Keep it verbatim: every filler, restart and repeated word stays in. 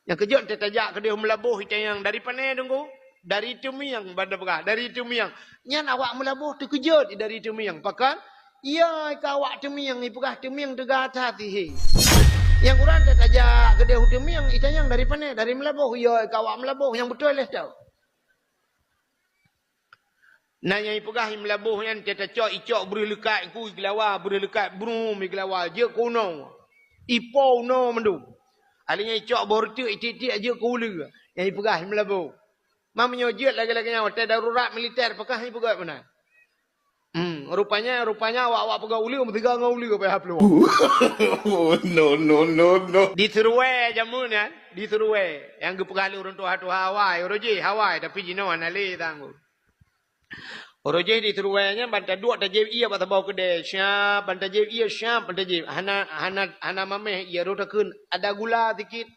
Nyang keujeuet teuh tajak keudeh meulaboh itanyong dari pane teungku? Dari Teumieng, ban tapeugah, dari Teumieng. Nyan awak meulaboh teukeujot dari Teumieng. Pakon? Iya, ka awak Teumieng, ipeugah Teumieng teuga that sihé. Nyang uroe teuh tajak keudeh u Teumieng, itanyong dari pane? Dari meulaboh. Iya, ka awak meulaboh, nyang beutôi lé tau. Na nyang ipeugah i meulaboh nyan, teuh tacok, icok breueh leukat ku igeulawa, breueh leukat brum igeulawa, jeuet keu unoe. Ipo unoe mandum. Alèh nyan icok boh reuteuek, itiek-tiek jeuet keu uleue. Nyang ipeugah i meulaboh. Ma meunyoe jeuet lagèe-lagèe nyan, watèe darurat militer, pakon ipeugah meunan. Hmm, rupanya, rupanya awak-awak peugah uleue meusiga ngon uleue, payah plueng. Oh, no, no, no, no. Di Seruwe jameun nyan, di Seruwe. Nyang geupeugah lé ureueng tuha-tuha awai, uroe jih awai, tapi jinoe hana lé tanggong. Uroe jih di Seruwe nyan ban taduek tajieb ié bak saboh keudè, syap, ban tajieb ié, syap, ban tajieb. Hana, hana, hana mamèh ié, rot takheun, ada gula sikit.